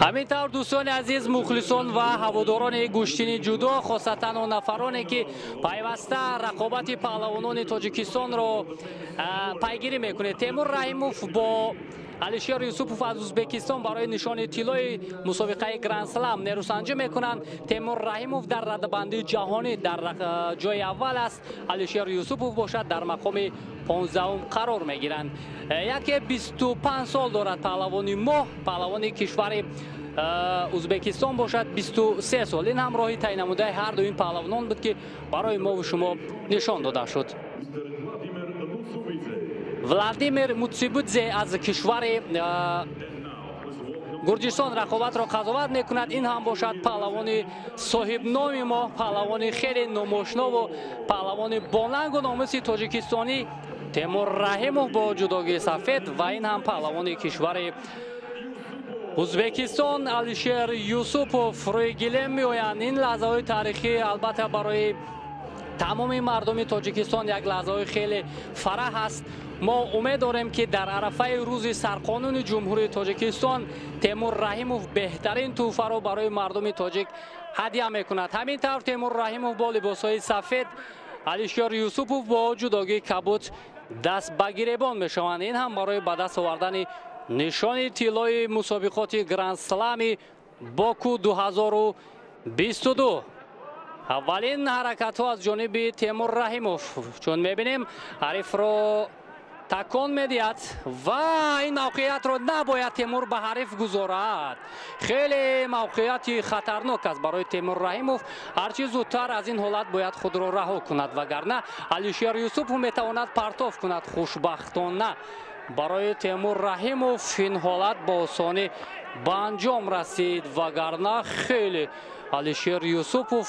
Ҳамин тавр, дӯстони азиз, мухлисон ва ҳаводорони гӯштини ҷудо, хосатан он нафароне ки пайваста рақобати паҳлавонони Тоҷикистонро пайгирӣ мекунед, Темур Раҳимов бо Алишер Юсупов аз Узбекистон барои нишони тиллои мусобиқаи Гранд-слам нерӯсанҷӣ мекунанд. Темур Раҳимов дар радабандии ҷаҳонӣ дар ҷои аввал аст, Алишер Юсупов бошад дар мақоми 15-ум қарор мегиранд. Яке 25 сол дорад паҳлавони мо, паҳлавони кишвари Узбекистон бошад 23 сол. Ин ҳам роҳи тай намудаи ҳар ду ин паҳлавонон буд, ки барои мову шумо нишон дода шуд. Владимир Мутсибудзе аз кишвари Гурҷистон рақобатро қазоват мекунад. Ин ҳам бошад паҳлавони соҳибноми мо, паҳлавони хеле номошнову паҳлавони бонангу номуси тоҷикистонӣ Темур Раҳимов бо ҷудогии сафед ва ин ҳам паҳлавони кишвари Узбекистон Алишер Юсупов рӯи гилем меоянд. Ин лаҳзаҳои таърихӣ албатта барои тамоми мардуми Тоҷикистон як лаҳзаҳои хеле фараҳ аст. Мо умед дорем, ки дар арафаи рӯзи сарқонуни Ҷумҳурии Тоҷикистон Темур Раҳимов беҳтарин тӯҳфаро барои мардуми тоҷик ҳадя мекунад. Ҳамин тавр, Темур Раҳимов бо либосҳои сафед, Алишер Юсупов бо ҷудогии кабуд даст ба гиребон мешаванд. Ин ҳам барои ба даст овардани нишони тиллои мусобиқоти Гранд-слами Боку 2022. Аввалин ҳаракатҳо аз ҷониби Темур Раҳимов, чун мебинем, ҳарифро такон медиҳад ва ин мавқеиятро набояд Темур ба ҳариф гузорад. Хеле мавқеияти хатарнок аст барои Темур Раҳимов. Ҳарчи зудтар аз ин ҳолат бояд худро раҳо кунад, вагарна Алишер Юсупов метавонад партоф кунад. Хушбахтона барои Темур Раҳимов ин ҳолат бо осонӣ ба анҷом расид, вагарна хеле Алишер Юсупов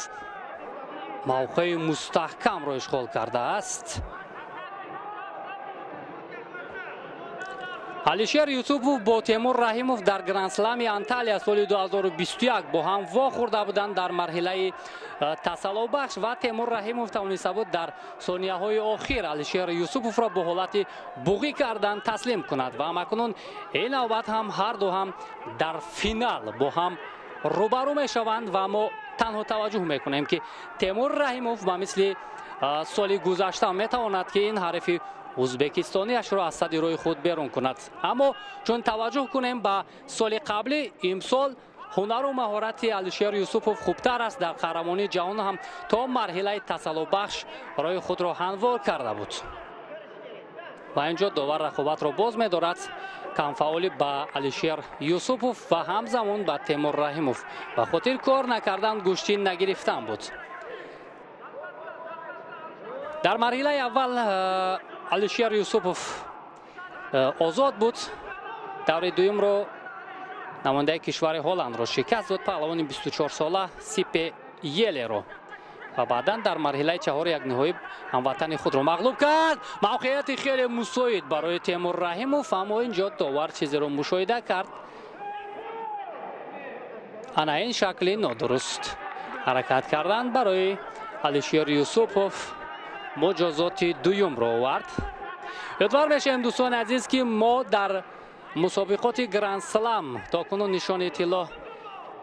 мавқеи мустаҳкамро ишғол кардааст. Алишер Юсупов бо Темур Раҳимов дар Гранд-слами Анталия соли 2021 бо ҳам вохӯрда буданд дар марҳилаи тасаллобахш ва Темур Раҳимов тавониста буд дар сонияҳои охир Алишер Юсуповро бо ҳолати буғӣ кардан таслим кунад ва макнун ин навбат ҳам ҳар ду ҳам дар финал бо ҳам рӯбарӯ мешаванд ва мо танҳо таваҷҷӯҳ мекунем, ки Темур Раҳимов ба мисли соли гузашта метавонад, ки ин ҳарифи узбекистониашро аз сади роҳи худ берун кунад. Аммо чун таваҷҷӯҳ кунем ба соли қаблӣ, имсол ҳунару маҳорати Алишер Юсупов хубтар аст. Дар қаҳрамонии ҷаҳон ҳам то марҳилаи тасаллобахш роҳи худро ҳамвор карда буд. Ва инҷо довар рақобатро боз медорад. Камфаъолӣ ба Алишер Юсупов ва ҳамзамон ба Темур Раҳимов ба хотир кор накардан, гӯштин нагирифтан буд. Дар марҳилаи аввал Алишер Юсупов озод буд. Даври дуюмро намояндаи кишвари Ҳолландро шикаст дод, паҳлавони 24-сола Сипе Елеро, ва баъдан дар марҳилаи чаҳори якниҳоӣ ҳамватани худро мағлуб кард. Мавқеияти хеле мусоид барои Темур Раҳимов, аммо инҷо довар чизеро мушоҳида кард. Ана ин шакли нодуруст ҳаракат кардан барои Алишер Юсупов муҷозоти дуюмро овард. Ёдвар мешавем, дӯстони азиз, ки мо дар мусобиқоти Гранд-слам то кунун нишони тилло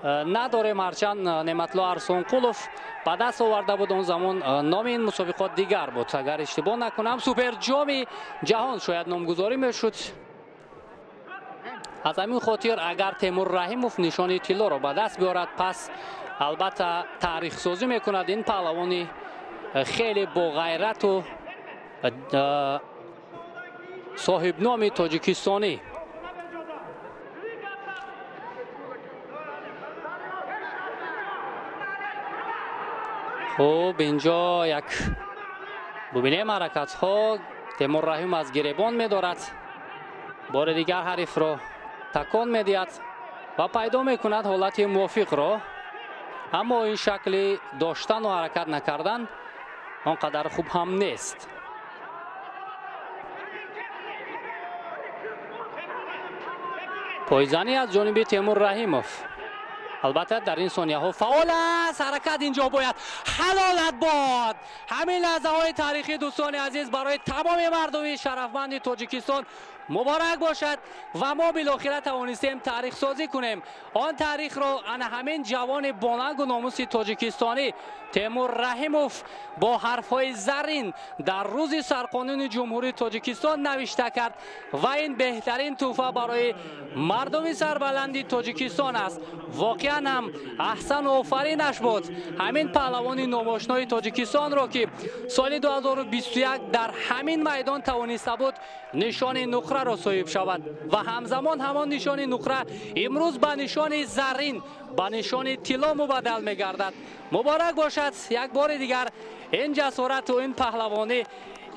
надорем. Ҳарчанд Неъматлло Арсонқулов ба даст оварда буд, он замон номи ин мусобиқот дигар буд. Агар иштибоҳ накунам, суперҷоми ҷаҳон шояд номгузорӣ мешуд. Аз ҳамин хотир агар Темур Раҳимов нишони тиллоро ба даст биёрад, пас албатта таърихсозӣ мекунад ин паҳлавони хеле боғайрату соҳибноми тоҷикистонӣ. Хуб, инҷо як бубинем ҳаракатҳо. Темур Раҳим аз гиребон медорад, бори дигар ҳарифро такон медиҳад ва пайдо мекунад ҳолати мувофиқро, аммо ин шакли доштану ҳаракат накардан он қадар хуб ҳам нест. Пойзанӣ аз ҷониби Темур Раҳимов албатта дар ин сонияҳо фаъол аст. Ҳаракат инҷо бояд ҳалолат бод. Ҳамин лаҳзаҳои таърихӣ, дӯстони азиз, барои тамоми мардуми шарафманди Тоҷикистон Муборак бошад ва мо билохира тавонистем таърихсозӣ кунем. Он таърихро ана ҳамин ҷавони бонангу номуси тоҷикистонӣ Темур Раҳимов бо ҳарфҳои заррин дар рӯзи сарқонуни Ҷумҳурии Тоҷикистон навишта кард ва ин беҳтарин тӯҳфа барои мардуми сарбаланди Тоҷикистон аст. Воқеан ҳам аҳсану офаринаш буд ҳамин паҳлавони номошнои Тоҷикистонро, ки соли 2021 дар ҳамин майдон тавониста буд нишони нуқраро соҳиб шавад ва ҳамзамон ҳамон нишони нуқра имрӯз ба нишони заррин, ба нишони тилло мубаддал мегардад. Муборак бошад як бори дигар ин ҷасорату ин паҳлавонӣ,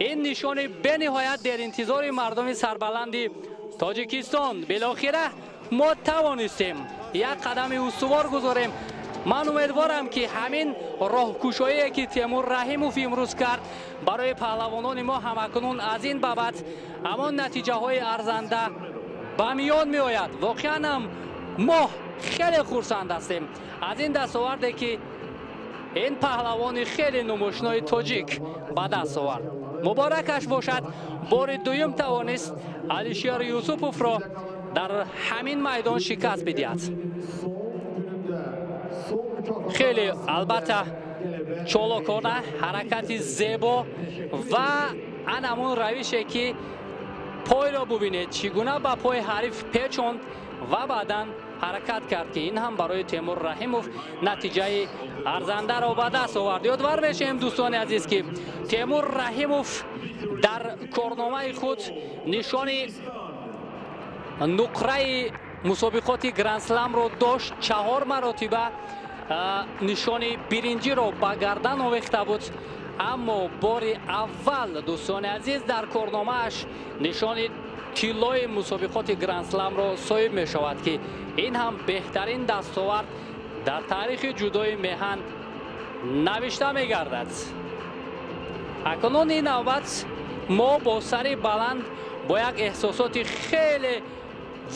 ин нишони бениҳоят деринтизори мардуми сарбаланди Тоҷикистон. Билохира мо тавонистем як қадами устувор гузорем. Ман умедворам, ки ҳамин роҳкушоие, ки Темур Раҳимов имрӯз кард, барои паҳлавонони мо ҳамакунун аз ин ба баъд ҳамон натиҷаҳои арзанда ба миён меояд. Воқеан ҳам мо хеле хурсанд ҳастем аз ин дастоварде, ки ин паҳлавони хеле номошнои тоҷик ба даст овард. Муборакаш бошад, бори дуюм тавонист Алишер Юсуповро дар ҳамин майдон шикаст бидиҳад. Хеле албатта чолокона, ҳаракати зебо ва ан ҳамон равише, ки пойро бубинед, чӣ гуна ба пои ҳариф печонд ва баъдан ҳаракат кард, ки ин ҳам барои Темур Раҳимов натиҷаи арзандаро ба даст овард. Ёдвар мешавем, дӯстони азиз, ки Темур Раҳимов дар корномаи худ нишони нуқраи мусобиқоти грандсламро дошт, 4 маротиба нишони биринҷиро ба гардан овехта буд, аммо бори аввал, дӯстони азиз, дар корномааш нишони тиллои мусобиқоти грандсламро соҳиб мешавад, ки ин ҳам беҳтарин дастовард дар таърихи ҷудои меҳан навишта мегардад. Акнун ин навбат мо бо сари баланд, бо як эҳсосоти хеле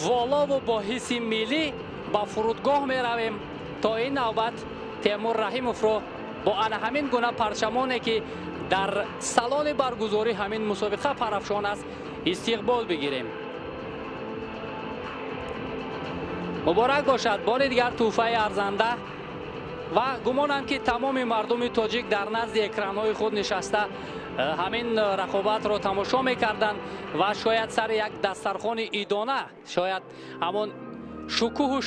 волову бо ҳисси миллӣ ба фурудгоҳ меравем, то ин навбат Темур Раҳимовро бо ана ҳамин гуна парчамоне, ки дар салони баргузорӣ ҳамин мусобиқа парафшон аст, истиқбол бигирем. Муборак бошад бори дигар тӯҳфаи арзанда ва гумонам, ки тамоми мардуми тоҷик дар назди экранҳои худ нишаста ҳамин рақобатро тамошо мекарданд ва шояд сари як дастархони идона, шояд ҳамон шукӯҳу